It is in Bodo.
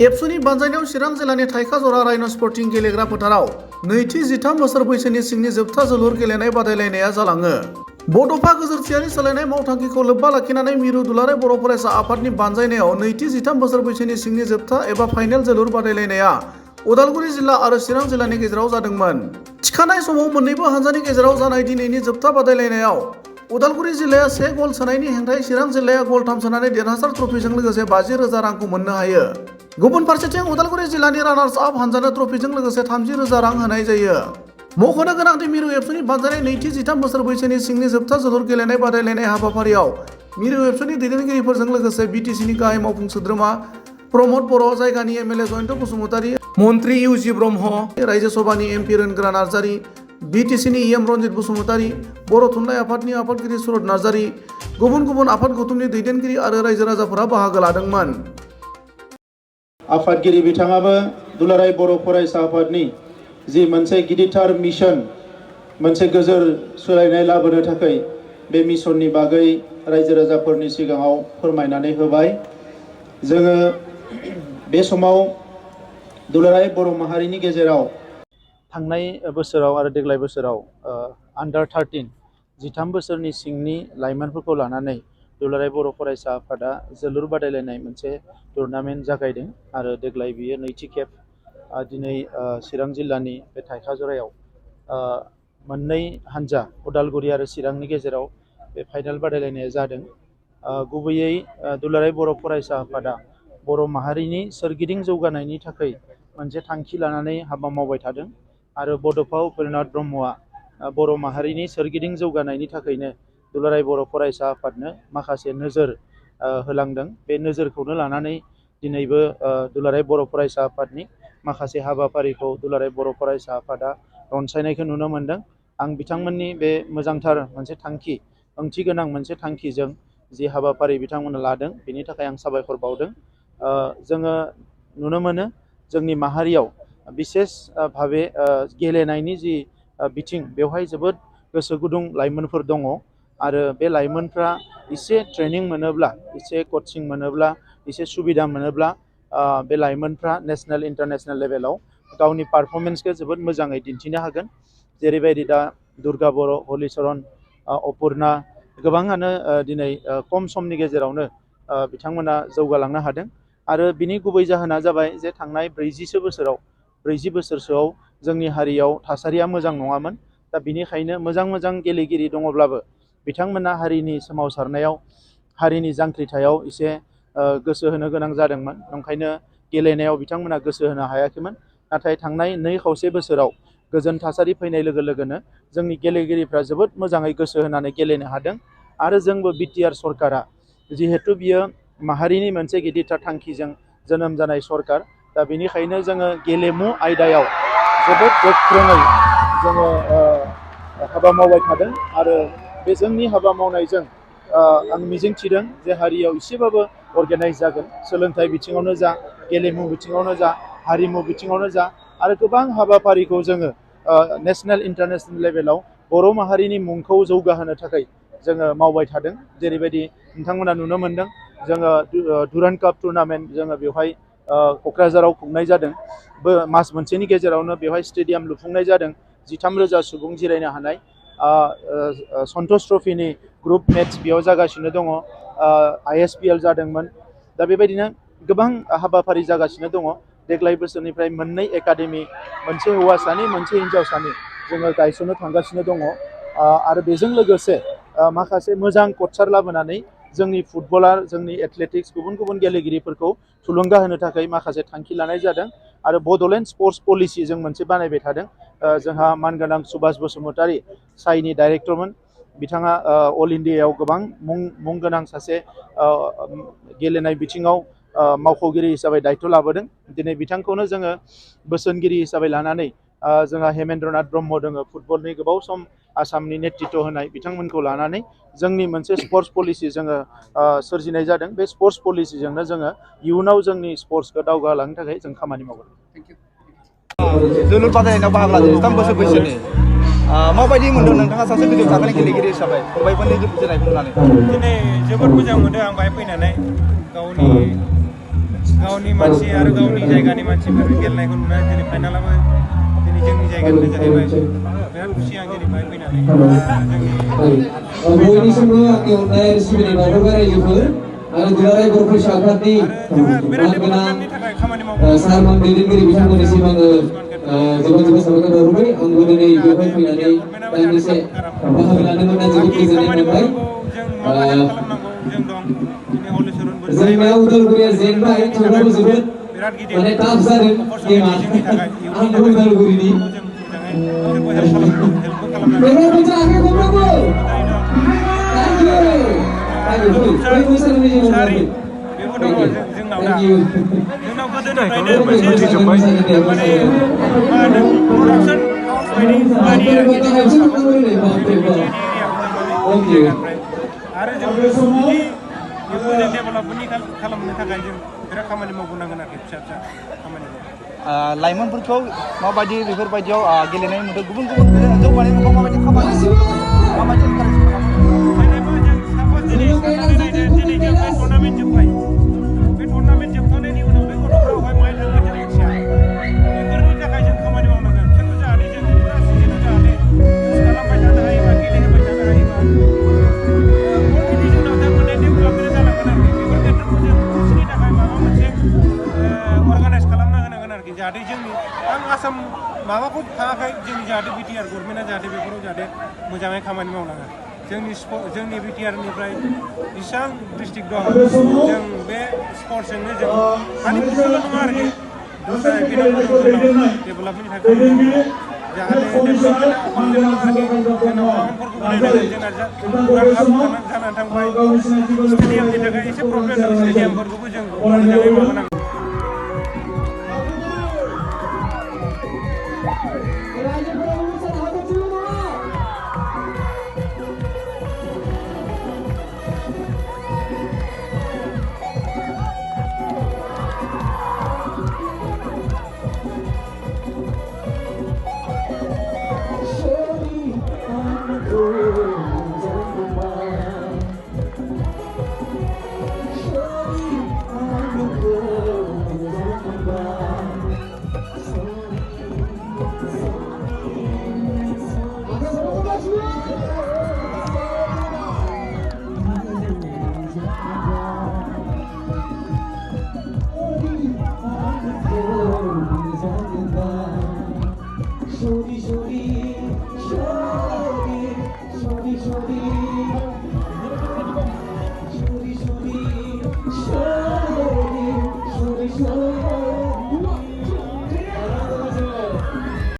एबसुनि बानजायनायाव चिरां जिल्लानि थाइखाजरा रायन' स्पर्टिं गेलेग्रा फोथाराव नैथि 13 बोसोर बैसोनि सिंनि जोबथा जोलुर गेलेनाय बादायलायनाया जालाङो। बड'फा गोजोरथियारि सोलायनाय मावथांखिखौ लोब्बा लाखिनानै मिरु दुलाराय बर' फरायसा आफादनि बानजायनायाव नैथि 13 बोसोर बैसोनि सिंनि जोबथा एबा फाइनेल जोलुर बादायलायनाया उदालगुरि जिल्ला आरो चिरां जिल्लानि गेजेराव जादोंमोन। थिखानाय समाव मोन्नैबो हानजानि गेजेराव जानाय दिनैनि जोबथा बादायलायनायाव उदालगुरि जिल्लाया 1 गल सोनायनि हेंथायै चिरां जिल्लाया गल 3 सोनानै देरहासार ट्रफिजों लोगोसे 50,000 रांखौ मोननो हायो। गुबुन फारसेथिं उदालगुरि जिल्लानि रानार्स आप हानजानो ट्रफिजों लोगोसे 30,000 रां होनाय जायो। मख'नो गोनांदि मिरु एबसुनि बानजायनाय नैथि 13 बोसोर बैसोनि सिंनि जोबथा जोलुर गेलेनाय बादायलायनाय हाबाफारियाव मिरु एबसुनि दैदेनगिरिफोरजों लोगोसे बिटिसिनि गाहाय मावफुं सोद्रोमा प्रमद बर', जायगानि एमएलए जयन्त बसुमतारी, मन्त्रि इउजि ब्रह्म, रायजो सभानि एमपि रोनगोरा नार्जारी, बिटिसिनि इएम रन्जित बसुमतारी, बर' थुनलाइ आफादनि आफादगिरि सुरत नार्जारी, गुबुन गुबुन आफाद गौथुमनि दैदेनगिरि आरो रायजो राजाफोरा बाहागो लादोंमोन। आफादगिरि बिथाङाबो दुलाराय बर' फरायसा आफादनि जि मोनसे गिदिरथार मिशन, मोनसे गोजोर सोलायनाय लाबोनो थाखाय बे मिशननि बागै रायजो राजाफोरनि सिगाङाव फोरमायनानै होबाय। जोङो बे समाव दुलाराय बर' माहारिनि गेजेराव थांनाय बोसोराव आरो देग्लाय बोसोराव आन्डार 13 13 बोसोरनि सिंनि लाइमोनफोरखौ लानानै दुलाराय बर' फरायसा आफादा जोलुर बादायलायनाय मोनसे टुर्नामेन्ट जागायदों आरो देग्लाय बियो नैथि खेब दिनै चिरां जिल्लानि बे थाइखाजरायाव मोननै हान्जा उदालगुरि आरो चिरांनि गेजेराव बे फाइनाल बादायलायनाया जादों। गुबैयै दुलाराय बर' फरायसा आफादा बर' माहारिनि सोरगिदिं जौगानायनि थाखाय मोनसे थांखि लानानै हाबा मावबाय थादों आरो बड'फा उपेन्द्रनाथ ब्रह्मआ बर' माहारिनि सोरगिदिं जौगानायनि थाखायनो दुलाराय बर' फरायसा आफादनो माखासे नोजोर होलांदों। बे नोजोरखौनो लानानै दिनैबो दुलाराय बर' फरायसा आफादनि माखासे हाबाफारिखौ दुलाराय बर' फरायसा आफादा रनसायनायखौ नुनो मोन्दों। आं बिथांमोननि बे मोजांथार मोनसे थांखि, ओंथि गोनां मोनसे थांखिजों जि हाबाफारि बिथांमोना लादों बेनि थाखाय आं साबायखर बावदों। जोङो नुनो मोनो जोंनि माहारियाव बिसेस भाबे गेलेनायनि जि बिथिं बेवहाय जोबोद गोसो गुदुं लाइमोनफोर दङ आरो बे लाइमोनफ्रा एसे ट्रेनिं मोनोब्ला, एसे कचिं मोनोब्ला, एसे सुबिदा मोनोब्ला बे लाइमोनफ्रा नेसनेल इन्टारनेसनेल लेभेलाव गावनि पारफरमेन्सखौ जोबोद मोजाङै दिन्थिनो हागोन। जेरैबायदि दा दुर्गा बर', हलिचरन, अपुर्णा गोबाङानो दिनै खम समनि गेजेरावनो बिथांमोना जौगालांनो हादों आरो बिनि गुबै जाहोना जाबाय जे थांनाय 40 बोसोरसोआव जोंनि हारियाव थासारिया मोजां नङामोन। दा बिनिखायनो मोजां गेलेगिरि दङब्लाबो बिथांमोना हारिनि सोमावसारनायाव, हारिनि जांख्रिथायाव एसे गोसो होनो गोनां जादोंमोन। ओंखायनो गेलेनायाव बिथांमोना गोसो होनो हायाखैमोन। नाथाय थांनाय 2 बोसोराव गोजोन थासारि फैनाय लोगो लोगोनो जोंनि गेलेगिरिफ्रा जोबोद मोजाङै गोसो होनानै गेलेनो हादों आरो जोंबो बिटिआर सरकारा जिहेथु बियो माहारिनि मोनसे गिदिरथार थांखिजों जोनोम जानाय सरकार, दा बेनिखायनो जोङो गेलेमु आयदायाव जोबोद गोख्रोङै जोङो हाबा मावबाय थादों आरो बे जोंनि हाबा मावनायजों आं मिजिंथिदों जे हारियाव एसेबाबो अर्गेनाइज जागोन। सोलोंथाइ बिथिङावनो जा, गेलेमु बिथिङावनो जा, हारिमु बिथिङावनो जा आरो गोबां हाबाफारिखौ जोङो नेसनेल इन्टारनेसनेल लेभेलाव बर' माहारिनि मुंखौ जौगाहोनो थाखाय जोङो मावबाय थादों। जेरैबायदि नोंथांमोना नुनो मोन्दों जोङो डुरान्ड काप टुर्नामेन्ट जोङो बेवहाय क'क्राझाराव खुंनाय जादों। मास मोनसेनि गेजेरावनो बेवहाय स्टेडियाम लुफुंनाय जादों। 13,000 सुबुं जिरायनो हानाय। सन्टस ट्रफिनि ग्रुप मेट्स बेयाव जागासिनो दङ। ISPL जादोंमोन। दा बेबायदिनो गोबां हाबाफारि जागासिनो दङ। देग्लाय बोसोरनिफ्राय 2 एकाडेमि, मोनसे हौवासानि मोनसे हिन्जावसानि जोङो गायसननो थांगासिनो दङ आरो बेजों लोगोसे माखासे मोजां कचार लाबोनानै जोंनि फुटबलार, जोंनि एथलेटिक्स गुबुन गेलेगिरिफोरखौ थुलुंगा होनो थाखाय माखासे थांखि लानाय जादों आरो बड'लेण्ड स्पर्ट्स पलिसि जों मोनसे बानायबाय थादों। जोंहा मानगोनां सुभाष बसुमतारी साइनि डाइरेक्टरमोन। बिथाङा अल इन्डियायाव गोबां मुं गोनां सासे गेलेनाय बिथिङाव मावख'गिरि हिसाबै दायथ' लाबोदों। दिनै बिथांखौनो जोङो बोसोनगिरि हिसाबै लानानै जोंहा हेमेन्द्रनाथ ब्रह्म दङ, फुटबलनि गोबाव सम आसामनि नेतृत्व होनाय, बिथांमोनखौ लानानै जोंनि मोनसे स्पर्ट्स पलिसि जोङो सोरजिनाय जादों। बे स्पर्ट्स पलिसिजोंनो जोङो इयुनाव जोंनि स्पर्ट्सखौ दावगालांनो थाखाय जों खामानि मावगोन। जोलुर बादायलायनायाव बाहागो लादों 13 बोसोर बैसोनि माबायदि मोनदों नोंथाङा सासे गोजौ थाखोनि गेलेगिरि हिसाबै फंबायफोरनि जोनायखौ नुनानै? दिनै जोबोद मोजां मोनदों आं बाहाय फैनानै। गावनि गावनि मानसि आरो गावनि जायगानि मानसिफोर गेलेनायखौ नुनानै दिनै फाइनालाबो दिनै जोंनि जायगानिनो जाहैबाय बिराद खुसि आं दिनै बाहाय फैनानै जोंनि बयनिसिमबो आंनि अननाय आरो सिबिनाय बावहरबाय रायजोफोर आरो दुलाराय बर' फरायसा आफादनि जोंहा बिराद डेभेलपमेन्टनि थाखाय खामानि मावो सारमोन दैदेनगिरि बिथांमोननिसिम आङो जोबोद जोबोद साबायखर बावहरबाय आंबो दिनै बेवहाय फैनानै दान्दिसे बाहागो लानो मोनना जोबोद गोजोननाय मोनबाय जोंनिया उदालगुरिया जेनबाय थेवब्लाबो जोबोद माने टाफ जादों गेमा आंबो उदालगुरिनि आरो जों बिदि डेभेलपमेन्टनि खालामनो थाखाय जों बिराद खामानि मावबोनांगोन आरोखि फिसा फिसा खामानि लाइमोनफोरखौ माबायदि बेफोरबायदियाव गेलेनाय नुदों गुबुन गुबुन जौगानायफोरखौ माबायदि खामानि माबायदि जेनेबा जों सापज दिनै साननानै नायदो दिनै जों बे टुर्नामेन्ट जोब्बाय बे टुर्नामेन्ट जोबखांनायनि उनाव बे गथ'फ्रावहाय माइ थांगोन जों मिथिया बेफोरनि थाखाय जों खामानि मावनांगोन खिन्थु जाहाथे जों फुरा सिजोनाव जाहाथे इउज खालामबाय थानो हायोबा गेलेहोबाय थानो हायोबा अलरेडि जोंनाव थारमाने डेभेलपमेन्ट जालांगोन आरोखि बेफोर खेत्रखौ जों बिसोरनि थाखाय माबा मोनसे अर्गानाइज खालामना होनांगोन आरोखि जाहाथे जोंनि आं आसाम माबाखौ थाङाखै जोंनि जाहाथे बिटिआर गभर्नमेन्टआ जाहाथे बेफोराव जाहाथे मोजाङै खामानि मावलाङो जोंनि बिटिआरनिफ्राय बेसेबां डिस्ट्रिक्ट दं जों बे स्पर्ट्सजोंनो जों खालि फुटबल नङा आरोखि दस्रा गेलेनायफोर दं जोंनाव डेभेलपमेन्टनि थाखाय जाहाथे डेभेलपमेन्टआ खमल आरोखि जोंनाव ग्राउन्डफोरखौ बानायनांगोन जोंना फुरा हाब जानानै थांबाय स्टेडियामनि थाखाय एसे प्रब्लेम दं स्टेडियामफोरखौबो जों मोजाङै माबानांगोन Show